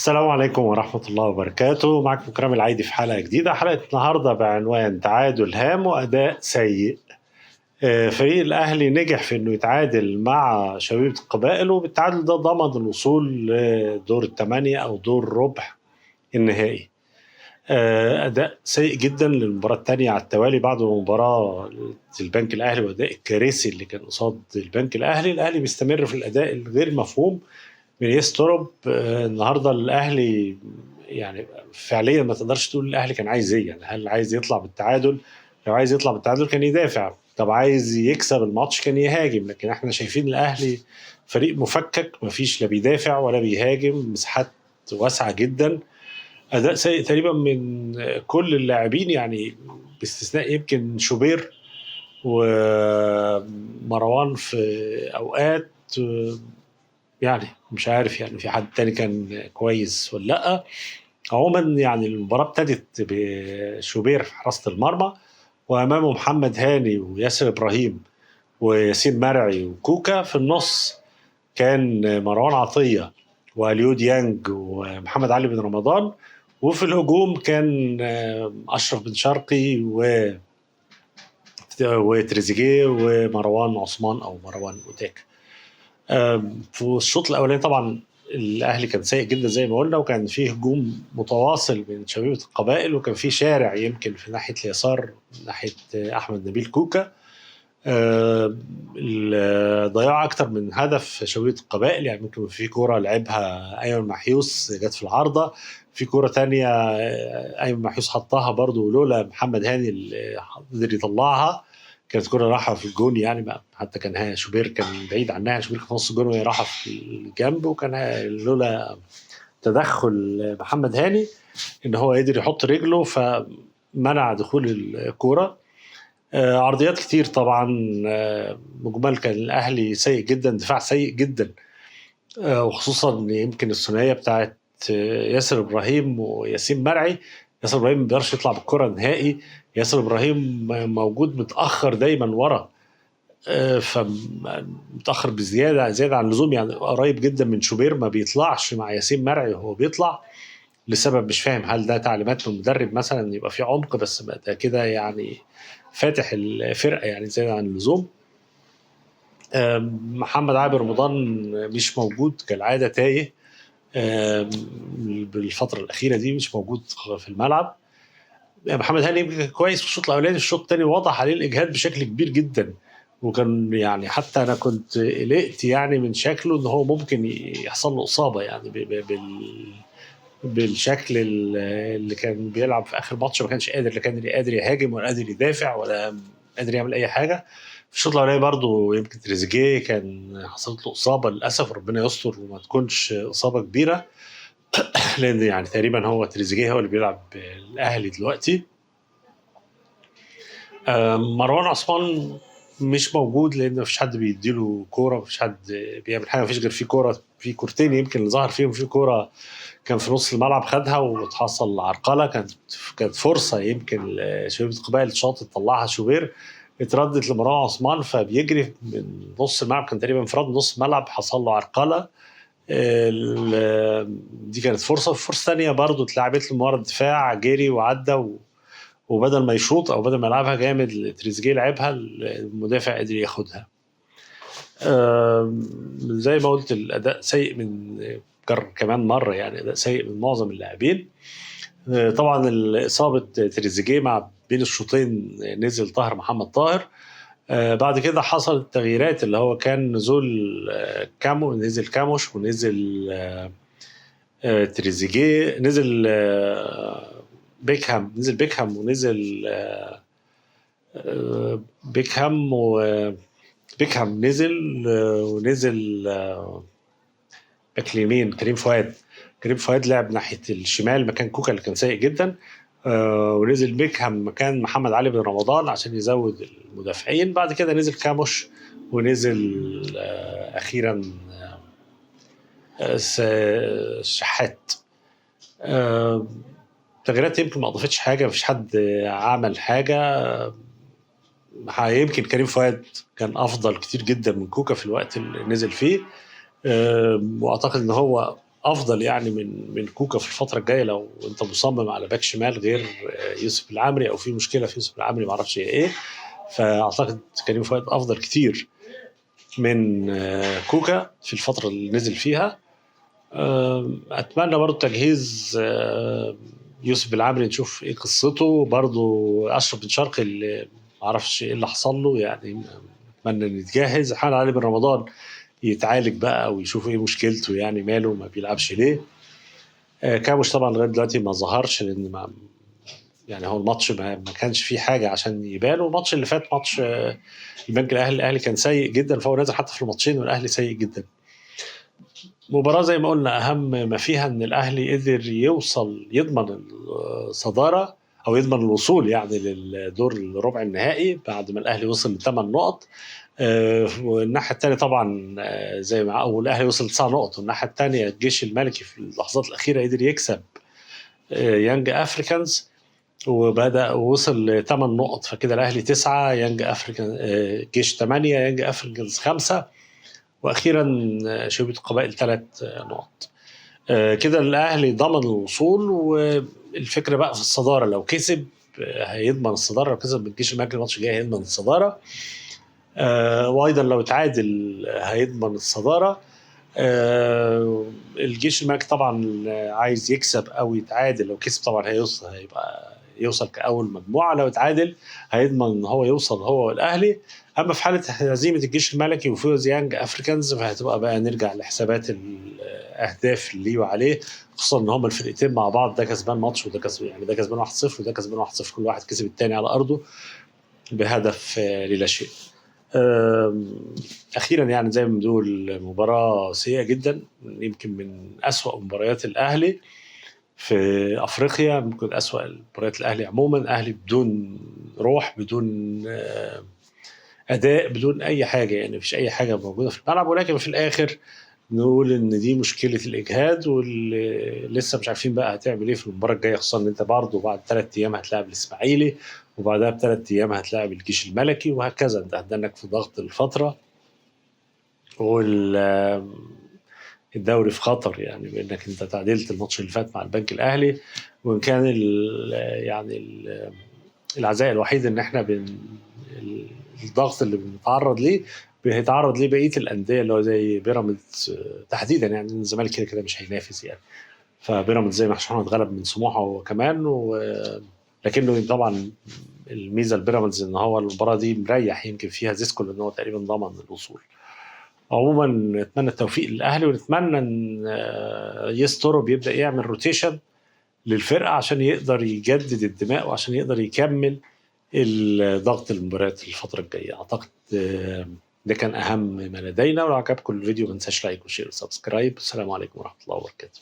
السلام عليكم ورحمة الله وبركاته. معكم كرام العيدي في حلقة جديدة. حلقة النهاردة بعنوان تعادل هام وأداء سيء. فريق الأهلي نجح في أنه يتعادل مع شبيبة القبائل، وبالتعادل ده ضمن الوصول لدور الثمانية أو دور ربع النهائي. أداء سيء جدا للمباراة الثانية على التوالي بعد مباراة البنك الأهلي وأداء الكارثي اللي كان قصاد البنك الأهلي. الأهلي بيستمر في الأداء الغير مفهوم من يسترب. النهارده الأهلي يعني فعليا ما تقدرش تقول الأهلي كان عايز إيه، يعني هل عايز يطلع بالتعادل؟ لو عايز يطلع بالتعادل كان يدافع، طب عايز يكسب الماتش كان يهاجم، لكن احنا شايفين الأهلي فريق مفكك، مفيش لا بيدافع ولا بيهاجم، مساحات واسعة جدا، أداء سيء تقريبا من كل اللاعبين، يعني باستثناء يمكن شوبير ومروان في أوقات، يعني مش عارف يعني في حد تاني كان كويس ولا لأ. عموما يعني المباراة ابتدت بشوبير في حراسة المرمى، وأمامه محمد هاني وياسر إبراهيم وياسين مرعي وكوكا. في النص كان مروان عطية واليو ديانج ومحمد علي بن رمضان، وفي الهجوم كان أشرف بن شرقي وتريزيجيه ومروان عثمان أو مروان أوتاكا. في الشوط الأولاني طبعا الأهلي كان سيء جدا زي ما قلنا، وكان فيه هجوم متواصل من شبيبة القبائل، وكان فيه شارع يمكن في ناحية اليسار ناحية أحمد نبيل كوكا. ضياع أكتر من هدف شبيبة القبائل، يعني ممكن في كورة لعبها أيمن محيوس جت في العارضة، في كورة تانية أيمن محيوس حطها برضو لولا محمد هاني اللي قدر يطلعها كانت كرة راحة في الجون، يعني بقى حتى كان شوبير كان بعيد عنها، شوبير كان في نص الجون وهي راحة في الجنب، وكان لولا تدخل محمد هاني إن هو قدر يحط رجله فمنع دخول الكورة. عرضيات كتير طبعا. مجمل كان الأهلي سيء جدا، دفاع سيء جدا، وخصوصا يمكن الثنائية بتاعت ياسر إبراهيم وياسين مرعي. ياسر إبراهيم ما بيقدرش يطلع بالكرة نهائي، ياسر إبراهيم موجود متأخر دايما ورا، فمتأخر بزيادة زيادة عن اللزوم، يعني قريب جدا من شوبير، ما بيطلعش مع ياسين مرعي وهو بيطلع لسبب مش فاهم، هل ده تعليمات من المدرب مثلا يبقى في عمق، بس ده كده يعني فاتح الفرقة يعني زيادة عن اللزوم. محمد عابر رمضان مش موجود كالعادة، تايه بالفترة الأخيرة دي، مش موجود في الملعب. محمد هاني كويس في الشوط الأولاني، الشوط الثاني واضح عليه الإجهاد بشكل كبير جدا، وكان يعني حتى أنا كنت قلقت يعني من شكله إن هو ممكن يحصل له إصابة، يعني بالشكل اللي كان بيلعب في آخر ماتش، ما كانش قادر، لا كان قادر يهاجم ولا قادر يدافع ولا قادر يعمل أي حاجة. في الشوط الأولاني برضو يمكن تريزيجيه كان حصلت له إصابة للأسف، ربنا يستر وما تكونش إصابة كبيرة، لأن يعني تقريبا هو تريزيجيه هو اللي بيلعب الأهلي دلوقتي. مروان عثمان مش موجود لأن مفيش حد بيديله كورة، مفيش حد بيعمل حاجة، مفيش غير في كورة، في كورتين يمكن اللي ظهر فيهم، في كورة كان في نص الملعب خدها وتحصل عرقلة، كانت فرصة يمكن شبيبة القبائل شاطت طلعها شوبير، اتردت لمروان عثمان فبيجري من نص الملعب، كان تقريبا انفراد نص الملعب، حصل له عرقلة، دي كانت فرصة. فرصة ثانية برضو اتلعبت له من ورا الدفاع، جري وعدى وبدل ما يشوط او بدل ما يلعبها جامد تريزيجيه لعبها، المدافع قدر ياخدها. زي ما قلت الاداء سيء من كمان مرة، يعني اداء سيء من معظم اللاعبين. طبعا اصابة تريزيجيه مع بين الشوطين نزل طاهر محمد طاهر. بعد كده حصلت تغييرات، اللي هو كان نزول كامو، نزل كاموش ونزل تريزيجيه، نزل بيكهام، نزل بيكهام ونزل بيكهام، وبيكهام نزل ونزل باك اليمين كريم فؤاد. كريم فؤاد لعب ناحية الشمال مكان كوكا اللي كان سيء جدا، ونزل بيكهام مكان محمد علي بن رمضان عشان يزود المدافعين. بعد كده نزل كاموش ونزل أخيرا شحات. تغييرات يمكن ما أضافتش حاجة، مفيش حد عمل حاجة. يمكن كريم فؤاد كان أفضل كتير جدا من كوكا في الوقت اللي نزل فيه، وأعتقد إن هو افضل يعني من كوكا في الفترة الجاية، لو انت مصمم على باك شمال غير يوسف العمري، او في مشكلة في يوسف العمري ما اعرفش ايه. فاعتقد كريم فؤاد افضل كتير من كوكا في الفترة اللي نزل فيها. اتمنى برضو تجهيز يوسف العمري، نشوف ايه قصته. برضو اشرف بن شرقي اللي ما اعرفش ايه اللي حصل له، يعني اتمنى ان يتجهز. حال علي بن رمضان يتعالج بقى ويشوف ايه مشكلته، يعني ماله ما بيلعبش ليه. كاموش طبعا لغاية دلوقتي ما ظهرش، لان ما يعني هو الماتش ما كانش فيه حاجة عشان يبان. والماتش اللي فات ماتش البنك الاهلي كان سيء جدا، فهو نازل حتى في الماتشين والاهلي سيء جدا. مباراة زي ما قلنا اهم ما فيها ان الاهلي قدر يوصل، يضمن الصدارة او يضمن الوصول يعني للدور الربع النهائي بعد ما الاهلي وصل لثمان نقط. والناحية الثانية طبعا زي ما اول الاهلي وصل 9 نقط، والناحية الثانية الجيش الملكي في اللحظات الاخيرة قدر يكسب يانج افريكانز وبدا وصل لثمان نقط، فكده الاهلي 9، يانج افريكان جيش 8، يانج افريكانز 5، واخيرا شبيبة القبائل 3 نقط. كده الاهلي ضمن الوصول، والفكرة بقى في الصدارة، لو كسب هيضمن الصدارة، لو كسب الجيش الملكي الماتش الجاي هيضمن الصدارة، وايضا لو اتعادل هيضمن الصدارة. الجيش الملكي طبعا عايز يكسب او يتعادل، لو كسب طبعا هيوصل، هيبقى يوصل كاول مجموعة، لو اتعادل هيضمن ان هو يوصل هو والاهلي. اما في حاله هزيمة الجيش الملكي وفوز يانج افريكانز فهتبقى بقى نرجع لحسابات الاهداف اللي وعليه، خصوصا ان هما الفرقتين مع بعض، ده كسبان ماتش وده كسبان، يعني ده كسبان 1-0 وده كسبان 1-0، كل واحد كسب الثاني على ارضه بهدف للا شيء. اخيرا يعني زي ما بنقول مباراة سيئه جدا، يمكن من اسوأ مباريات الاهلي في افريقيا، ممكن اسوأ مباريات الاهلي عموما. الاهلي بدون روح، بدون اداء، بدون اي حاجة، يعني مفيش اي حاجة موجودة في الملعب. ولكن في الاخر نقول ان دي مشكلة الاجهاد، واللي لسه مش عارفين بقى هتعمل ايه في المباراة الجاية، خصوصا ان انت برضه بعد 3 ايام هتلاعب الاسماعيلي، وبعدها ب3 ايام هتلاعب الجيش الملكي، وهكذا. انت هتدنك في ضغط الفترة، والدوري في خطر، يعني بانك انت تعادلت الماتش اللي فات مع البنك الاهلي، وان كان يعني العزاء الوحيد ان احنا الضغط اللي بنتعرض ليه هيتعرض ليه بقية الاندية اللي هو زي بيراميدز تحديدا، يعني الزمالك كده كده مش هينافس يعني، فبيراميدز زي ما احنا اتغلب من سموحه هو كمان، لكنه طبعا الميزة لبيراميدز ان هو المباراة دي مريح يمكن فيها زيسكو، لان هو تقريبا ضمن الوصول. عموما نتمنى التوفيق للاهلي، ونتمنى ان يستورو بيبدا يعمل rotation للفرقة عشان يقدر يجدد الدماء، وعشان يقدر يكمل الضغط المباريات الفترة الجاية. اعتقد ده كان اهم ما لدينا، ولو عجبكم الفيديو ما تنساش like و share و subscribe. السلام عليكم ورحمة الله وبركاته.